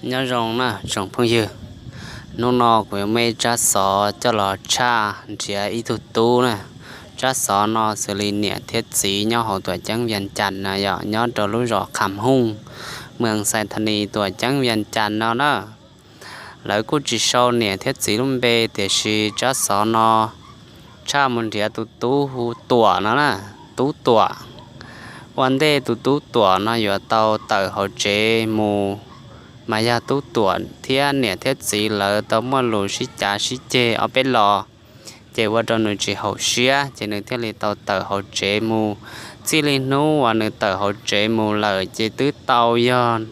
Nyob zoo na tsoom phooj ywg, hnub no kuv yuav muaj ib tsab xov coj los tshaj nrhiav ib tug tub na. Tsab xov no xws li niam thiab txiv nyob hauv tuam ceeb Vias Cas no yom, nyob rau lub zos Kham Hooj, moos Xais Thas Nis, tuam ceeb Vias Cas no na. Lawv kuj tsis sau niam thiab txiv lub npe, tiam sis tsab xov no tshaj mus nrhiav tus tub hu Tuam no na, Tub Tuam. Ua ntej tus Tub Tuam no yuav tau tawm hauv tsev mus, mas yog Tub Tuam thiab niam thiab txiv lawv tau muaj lus sib cav sib ceg ob peb los, ces ua rau nws tsis haum siab, ces nws thiaj li tau tawm hauv tsev mus. Txij li hnub uas nws tawm hauv tsev mus lawm ces twb tau yog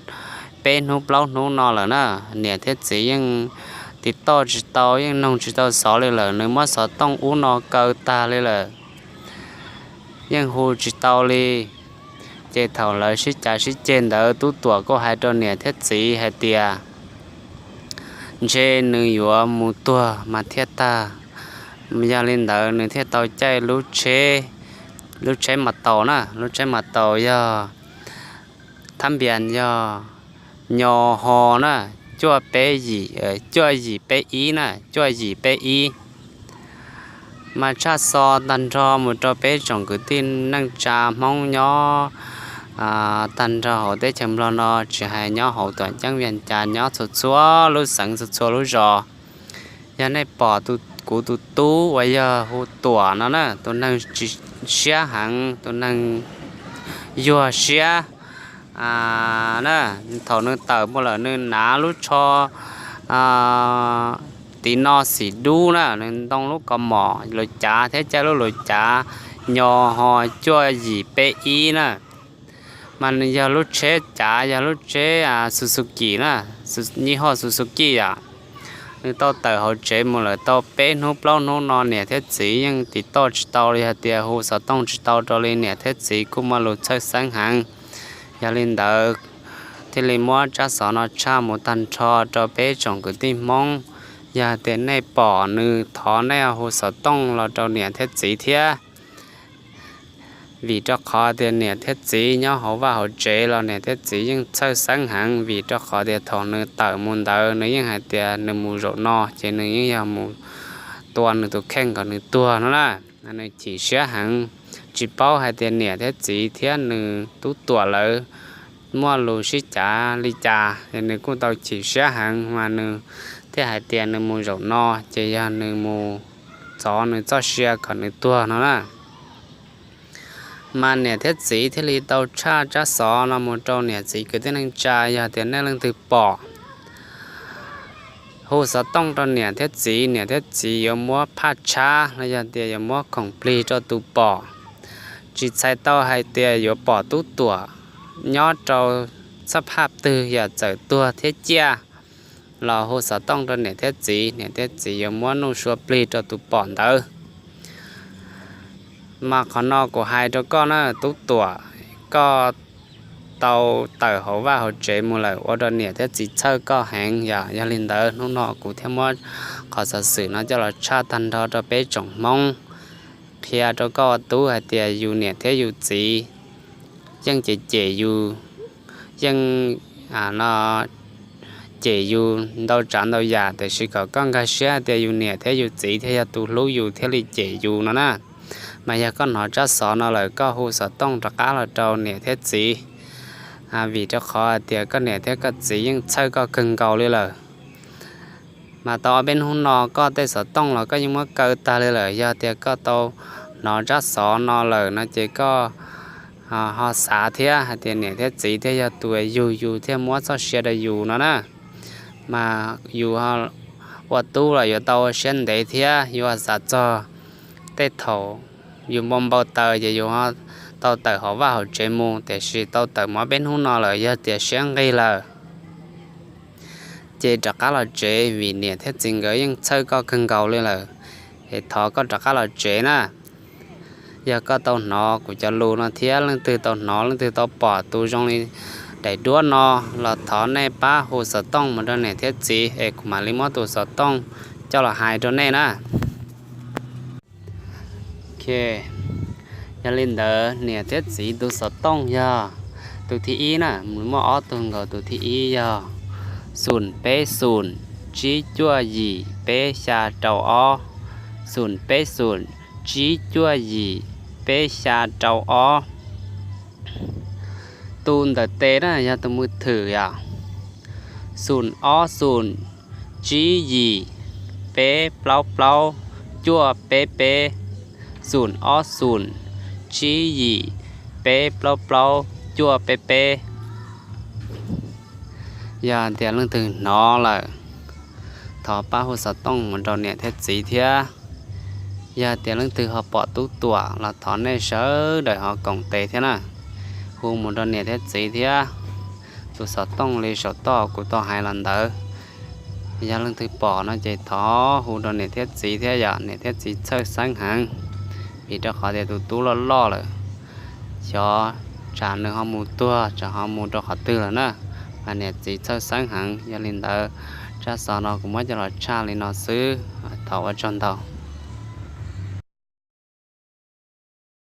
peb hnub plaub hnub no lawm na. Niam thiab txiv yeej tiv toj tsis tau, yeej noog tsis tau xov li lawm, nws muab xov tooj ub no kaw tag li lawm, yeej hu tsis tau li. Ces thaum lawv sib cav sib ceg ntawd, Tub Tuam kuj hais rau niam thiab txiv hais tias ntshe nws yuav mus tuag mas thiaj tag. Yog li ntawd nws thiaj tau caij lub tsheb, lub tsheb mas taus na, lub tsheb mas taus yog thab npias yog nyo ho na, cuaj peb yim, cuaj yim peb ib na, cuaj yim peb ib. Mas tshaj xov tag nrho mus rau peb tsoom kwv tij neej tsa Hmoob nyob tag nrho hauv teb chaws Nplog no, tsis hais nyob hauv tuam ceeb Vias Cas, nyob txhua txhua lub xeev txhua txhua lub zos, yog nej pom kuv tus tub uas yog hu Tuam no na, tus neeg tsis siab heev, tus neeg yuag siab na. Thaum nws tawm mus lawm nws hnav lub tsho tiv no xim dub na, nws ntoo lub kaus mom lus cav thiab caij lub lus cav nyo ho cuaj yim peb ib na. Mas nws yog lub tsheb cav, yog lub tsheb Suzuki na, nyij hoj Suzuki yom. Nws tau tawm hauv tsev mus lawm tau peb hnub plaub hnub no, niam thiab txiv yeej tiv toj tsis tau li, yog tias hu xov tooj tsis tau rau li, niam thiab txiv kuj muaj lus txhawj xeeb heev. Yog li ntawd thiaj li muab tsab xov no tshaj mus tag nrho rau peb tsoom kwv tij Hmoob. Yog tias nej pom nws, thov nej hu xov tooj los rau niam thiab txiv thiab. Vim rau qhov tias niam thiab txiv nyob hauv vaj hauv tsev los niam thiab txiv yeej txhawj xeeb heev, vim rau qhov tias thaum nws tawm mus ntawd nws yeej hais tias nws mus zaum no ces nws yeej yog mus tua nws tus kheej kom nws tuag no na. Nws chim siab heev, tsis paub hais tias niam thiab txiv thiab nws Tub Tuam lawv muaj lus sib cav li cas, es nws kuj tau chim siab heev mas nws thiaj hais tias nws mus zaum no ces yog nws mus txov nws txoj sia kom nws tuag no na. Mas niam thiab txiv thiaj li tau tshaj tsab xov no mus rau niam txiv kwv tij neej tsa, yog tias nej leej twg pom, hu xov tooj rau niam thiab txiv, niam thiab txiv yuav muab phaj tshab los yog tias yuav muab khoom plig rau tus pom. Tsis txhais tau hais tias yuav pom Tub Tuam nyob rau txhab phaj twg, yog txawm tuag thiab ciaj los hu xov tooj rau niam thiab txiv, niam thiab txiv yuav muab nuj sua plig rau tus pom ntawd. Mas qhov no kuv hais rau koj na Tub Tuam, koj tau tawm hauv vaj hauv tsev mus lawm ua rau niam thiab txiv txhawj koj heev yom. Yog li ntawd hnub no kuv thiaj muab qhov xov xwm no coj los tshaj tag nrho rau peb tsoom Hmoob, qhia rau koj ua tub hais tias yus niam thiab yus txiv yeej cem cem yus, yeej no cem yus ntau tsav ntau yam, tiam sis kom koj nkag siab tias yus niam thiab yus txiv thiaj yog tus hlub yus thiaj li cem yus no na. Mas yog koj hnov tsab xov no lawm koj hu xov tooj rov qab los rau niam thiab txiv, vim rau qhov hais tias koj niam thiab koj txiv yeej txhawj koj kawg nkaus li lawm. Mas tau ob peb hnub no koj tej xov tooj los koj yeej muab kaw tag li lawm. Yog tias koj tau hnov tsab xov no lawm no ces koj ho xav thiab hais tias niam thiab txiv thiaj yog tus yug yus thiaj muab txoj sia rau yus no na. Mas yus ua tub los yuav tau ua siab ntev thiab yuav xav txog tej thaum yus npau npau taws ces yus tau tawm hauv vaj hauv tsev mus, tiam sis tau tawm mus ob peb hnub no lawm yog tias siab nqig lawm ces rov qab los tsev, vim niam thiab txiv nkawd yeej txhawj koj kawg nkaus li lawm. Es thov koj rov qab los tsev na. Yog koj tau hnov kuv cov lus no thiab leej twg tau hnov leej twg tau pom tus zoo li daim duab no los thov nej pab hu xov tooj mus rau niam thiab txiv es kuv mam li muab tus xov tooj coj los hais rau nej na. Yog li ntawd niam thiab txiv tus xov tooj yog tus thib ib na, muaj ob tug nkaus, tus thib ib yog Xum peb xum, tsib cuaj yim, peb xya rau ob. Xum peb xum, tsib cuaj yim, peb xya rau ob. Tus ntawm tes na yog tus mws thwm yom. Xum ob xum, tsib yim, peb plaub plaub, cuaj peb peb. Xum ob xum, tsib yim, peb plaub plaub, cuaj peb peb. Yog tias leej twg hnov lawm, thov pab hu xov tooj mus rau niam thiab txiv thiab. Yog tias leej twg ho pom Tub Tuam los thov nej sawv daws ho koom tes thiab na, hu mus rau niam thiab txiv thiab. Tus xov tooj li saum toj kuv tau hais los ntawd, yog leej twg pom no ces thov hu rau niam thiab txiv thiab yom, niam thiab txiv txhawj xeeb heev, vim rau qhov tias tus tub loj loj lawm, xyov tsam nws ho mus tuag tsam ho mus rau qhov twg lawm na. Mas niam txiv txhawj xeeb heev, yog li ntawd tsab xov no kuv muab coj los tshaj li no xwb, thov ua tsaug ntau.